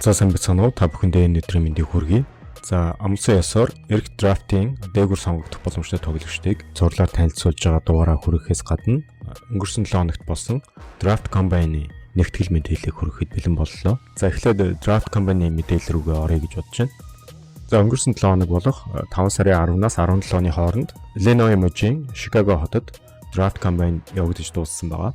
За, сайн байцгаана уу? Та бүхэндээ энэ өдрийн мэндийг хүргэе. За, амласан ёсоор эрг драфтын дээгүүр сонгогдох боломжтой тоглогчдыг зурлаар танилцуулж байгаа дугаараа хүргэхээс гадна өнгөрсөн 7 хоногт болсон Draft Combine-ы нэгтгэл мэдээллийг хүргэхэд бэлэн боллоо. За, эхлээд Draft Combine-ы мэдээлэл рүүгээ оръё гэж бодож байна. За, өнгөрсөн 7 хоног болох 5 сарын 10-наас 17-ны хооронд Иллинойс мужийн Чикаго хотод Draft Combine явагдаж дууссан байгаа.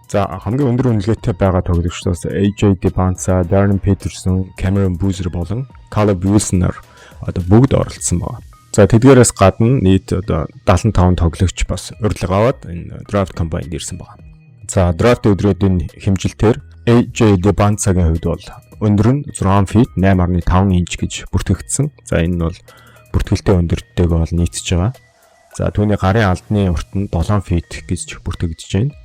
За, хамгийн өндөр үнэлгээтэй байгаа тоглогчдоос AJ Dybantsa, Darryn Peterson, Cameron Boozer болон Caleb Wilson-ор одоо бүгд оролцсон байгаа. За, тэдгээрээс гадна нийт одоо 75 тоглогч бас урилга аваад энэ Draft Combine ирсэн байгаа. За, драфт өдрүүдийн хэмжилтээр AJ Dybantsa-гийн хувьд бол өндөр нь 6 feet 8.5 инч гэж бүртгэгдсэн. За, энэ нь бол бүртгэлтэй өндөрттэйгээ бол нийцэж байгаа. За, түүний гарын алдны урт нь 7 feet гэж бүртгэгдэж байна.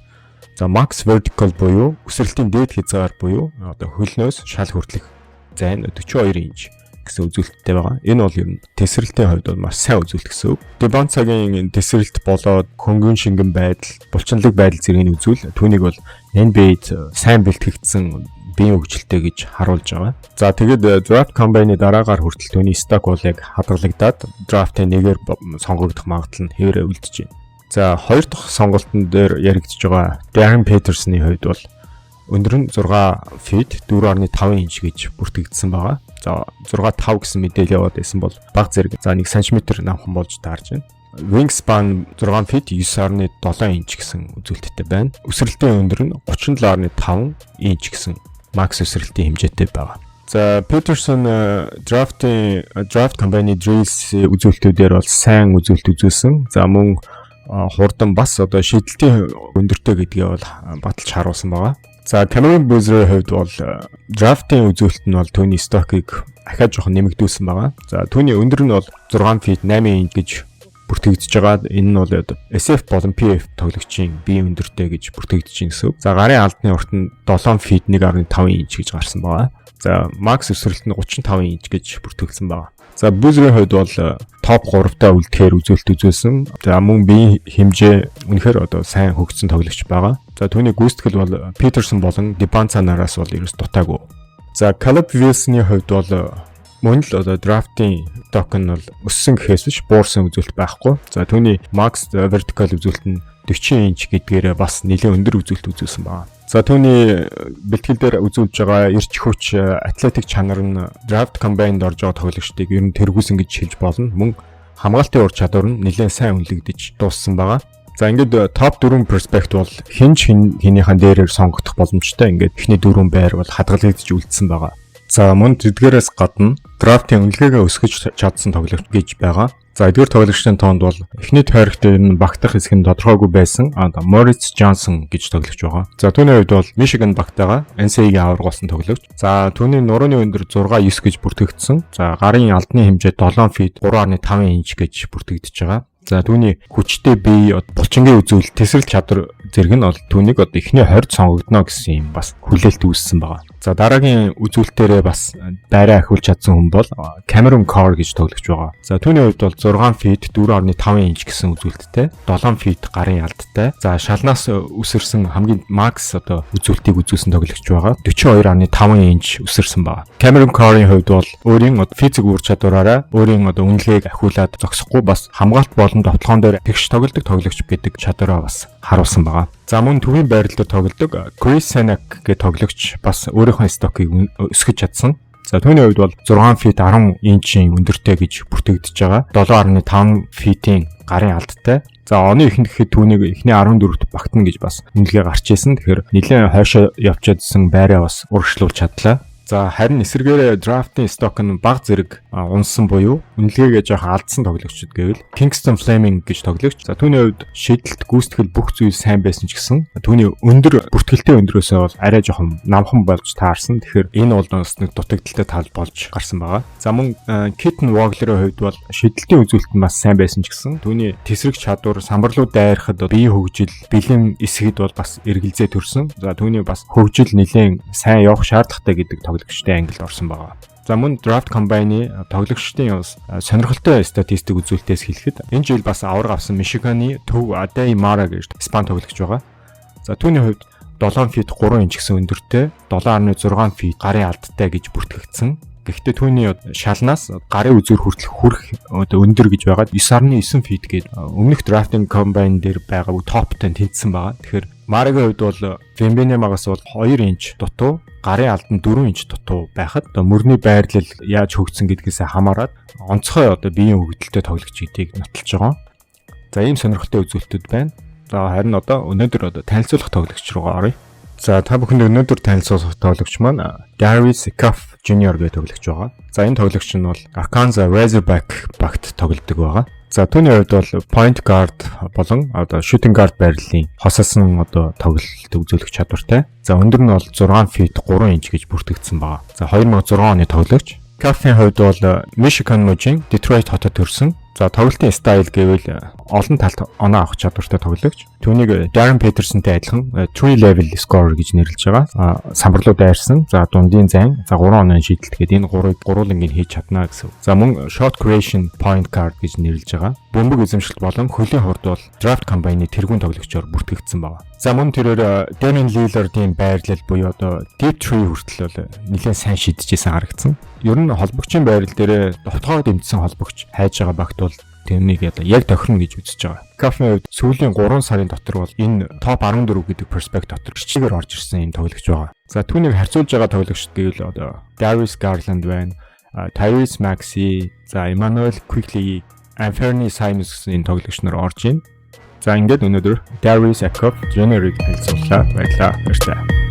За, max vertical буюу өсрэлтийн дээд хязгаар буюу одоо хөлнөөс шал хүртэлх зай нь 42 инч гэсэн үзүүлэлттэй байгаа. Энэ бол ер нь тэсрэлтийн хувьд бол маш сайн үзүүлэлт гэсэн үг. Dybantsa-гийн тэсрэлт болоод хөнгөн шингэн байдал, булчинлаг байдал зэргийг үзвэл түүнийг бол NBA-д сайн бэлтгэгдсэн биеийн хөгжилтэй гэж харуулж байгаа. За, тэгээд Draft Combine-ы дараагаар хүртэл түүний stock бол яг хадгалагдаад draft-ын нэгээр сонгогдох магадлал нь хэвээрээ үлдэж байна. За, хоёр дахь сонголтын дээр яригдж байгаа Darryn Peterson-ы хувьд бол өндөр нь 6 feet 4.5 инч гэж бүртгэгдсэн байгаа. За, 6.5 гэсэн мэдээлэл яваад байсан бол баг зэрэг за 1 см намхан болж таарж байна. Wingspan 6 feet 9.7 инч гэсэн үзүүлэлттэй байна. Өсрэлтийн өндөр нь 37.5 инч гэсэн max өсрэлтийн хэмжээтэй байгаа. За, Peterson draft-ын Draft Combine drills үзүүлэлтүүдээр бол сайн үзүүлэлт үзүүлсэн. За, мөн хурдан, бас одоо шидэлтийн өндөртэй гэдгээ бол баталж харуулсан байгаа. За, Cameron Boozer-ийн хувьд бол draft-ын үзүүлэлт нь бол түүний stock-ыг ахиад жоохон нэмэгдүүлсэн байгаа. За, түүний өндөр нь бол 6 feet 8 инч гэж бүртгэгдэж байгаа. Энэ нь бол SF болон PF тоглогчийн биеийн өндөртэй гэж бүртгэгдэж байна гэсэн үг. За, гарын алдны урт нь 7 feet 1.5 инч гэж гарсан байгаа. За, max өсрэлт нь 35 инч гэж бүртгэгдсэн байгаа. За, Boozer-ийн хувьд бол топ 3-таа үлдэхээр үзүүлэлт үзүүлсэн. За, мөн биеийн хэмжээ үнэхээр одоо сайн хөгжсөн тоглогч байгаа. За, түүний гүйцэтгэл бол Peterson болон Dybantsa нараас бол ерөөс дутаагүй. За, Caleb Wilson-ы хувьд бол мөн л одоо draft-ын stock нь бол өссөн гэхээс биш буурсан үзүүлэлт байхгүй. За, түүний max vertical үзүүлэлт нь 40 инч гэдгээрээ бас нэлээд өндөр үзүүлэлт үзүүлсэн байна. За, түүний бэлтгэл дээр үзүүлж байгаа эрч хүч, athletic чанар нь Draft Combine-д орж байгаа тоглогчдыг ер нь тэргүүлсэн гэж хэлж болно. Мөн хамгаалтын ур чадвар нь нэлээд сайн үнэлэгдэж дууссан байгаа. За, ингээд топ 4 prospect бол хэн ч хэнийхэн дээрээр сонгогдох боломжтой. Ингээд эхний дөрвөн байр бол хадгалагдаж үлдсэн байгаа. За, мөн тэдгээрээс гадна драфтын үнэлгээгээ өсгөж чадсан тоглогч гэж байгаа. За, эдгээр тоглогчдын тоонд бол эхний тойрогт ер нь багтах хэсэг нь тодорхойгүй байсан Moritz Johnson гэж тоглогч байгаа. За, түүний хувьд бол Michigan багтаага NCAA-гийн аварга болсон тоглогч. За, түүний нурууны өндөр 6 9 гэж бүртгэгдсэн. За, гарын алдны хэмжээ 7 feet 3.5 инч гэж бүртгэгдэж байгаа. За, түүний хүчтэй бие, булчингийн үзүүлэлт, тэсрэл чадвар зэрэг нь бол түүнийг одоо эхний 20-д сонгогдно гэсэн юм бас хүлээлт үүссэн байгаа. За, дараагийн үзүүлэлтээрээ бас байраа ахиулж чадсан хүн бол Cameron Carr гэж тоглогч байгаа. За, түүний хувьд бол 6 feet 4.5 инч гэсэн үзүүлэлттэй, 7 feet гарын алдтай. За, шалнаас өсөрсөн хамгийн max одоо үзүүлэлтийг үзүүлсэн тоглогч байгаа. 42.5 инч өсөрсөн байгаа. Cameron Carr-ын хувьд бол өөрийн физик үр чадвараараа өөрийн одоо үнэлгээг ахиулаад зогсохгүй, бас хамгаалт болон довтлогоон дээр тэгш тоглодог тоглогч гэдэг чадвараа бас харуулсан байгаа. За, мөн төвийн байрал дээр тоглодог Chris Senak гэх тоглогч бас өөрийнхөө stock-ыг өсгөж чадсан. За, түүний хувьд бол 6 feet 10 инчийн өндөртэй гэж бүртгэгдэж байгаа. 7.5 feet-ийн гарын алдтай. За, оны эхэнд гэхэд түүнийг эхний 14-т багтана гэж бас үнэлгээ гарч ирсэн. Тэгэхээр нэлээд хойшоо явчаадсан байраа бас урагшлуулж чадлаа. За, харин эсрэгээрээ draft-ын stock нь баг зэрэг унсан буюу үнэлгээгээ жоохон алдсан тоглогчид гэвэл Kingston Fleming гэж тоглогч. За, түүний хувьд шидэлт, гүйцэтгэл бүх зүйл сайн байсан ч гэсэн түүний өндөр бүртгэлтэй өндрөөсөө бол арай жоохон намхан болж таарсан. Тэгэхээр энэ бол бас нэг дутагдалтай тал болж гарсан байгаа. За, мөн Keaton Wagler-ийн хувьд бол шидэлтийн үзүүлэлт нь бас сайн байсан ч гэсэн түүний тэсрэх чадвар, самбарлуу дайрахад биеийн хөгжил, бэлэн эсэхэд бол бас эргэлзээ төрсөн. За, түүний бас хөгжил нэлээд сайн явах шаардлагатай гэдэг тоглогчдын ангилд орсон байгаа. За, мөн Draft Combine-ы тоглогчдын бас сонирхолтой статистик үзүүлэлтээс хэлэхэд энэ жил бас аварга авсан Мичиганы төв Aday Mara гэж Испани тоглогч байгаа. За, түүний хувьд 7 feet 3 инч гэсэн өндөртэй, 7.6 feet гарын алдтай гэж бүртгэгдсэн. Гэхдээ түүний шалнаас гарын үзүүр хүртэл хүрэх одоо өндөр гэж байгаад 9.9 feet гээд өмнөх drafting combine дээр байгаа топтой тэнцсэн байгаа. Тэгэхээр Маригийн хувьд бол Вембаньямагаас бол 2 инч дутуу, гарын алд нь 4 инч дутуу байхад одоо мөрний байрлал яаж хөгжсөн гэдгээс хамаарат онцгой одоо биеийн хөгжилтэй тоглогч гэдгийг нотолж байгаа. За, ийм сонирхолтой үзүүлэлтүүд байна. За, харин одоо өнөөдөр одоо танилцуулах тоглогч руугаа оръё. За, та бүхэнд өнөөдөр танилцуулах тоглогч маань Darius Acuff Jr. гэх тоглогч байгаа. За, энэ тоглогч нь бол Arkansas Razorback багт тоглодог байгаа. За, түүний хувьд бол point guard болон одоо shooting guard байрлалын хосолсон одоо тоглолт үзүүлэх чадвартай. За, өндөр нь бол 6 feet 3 инч гэж бүртгэгдсэн байгаа. За, 2006 оны тоглогч. Acuff-ийн хувьд бол Michigan мужийн Detroit хотод төрсөн. За, тоглолтын style гэвэл олон талд оноо авах чадвартай тоглогч. Түүнийг Darryn Peterson-тэй адилхан three level scorer гэж нэрлэж байгаа. Самбар руу дайрсан, за, дундын зайн, за, 3 онооны шийдэлт гээд энэ гурыг гурвуулангийг хийж чадна гэсэн. За, мөн shot creation point guard гэж нэрлэж байгаа. Бөмбөг эзэмшилт болон хөлийн хурд бол draft combine-ы тэргүүн тоглогчоор бүртгэгдсэн байна. За, мөн тэрээр Damian Lillard-ийн байрлал буюу одоо deep three хүртэл бол нэлээд сайн шидчихсэн харагдсан. Ер нь холбогчийн байрал дээр довтолгоог дэмжсэн холбогч хайж байгаа багт бол тэрнийг одоо яг тохирно гэж үзэж байгаа. Acuff-ын хувьд сүүлийн 3 сарын дотор бол энэ топ 14 гэдэг prospect дотор чигээр орж ирсэн юм тоглогч байгаа. За, түүнийг харьцуулж байгаа тоглогчд гэвэл одоо Darius Garland байна, Tyrese Maxey, за, Immanuel Quickley, Anfernee Simons гэсэн энэ тоглогч нар орж байна. За, ингээд өнөөдөр Darius Acuff Jr.-ыг танилцууллаа. Баярлалаа. Баярлалаа.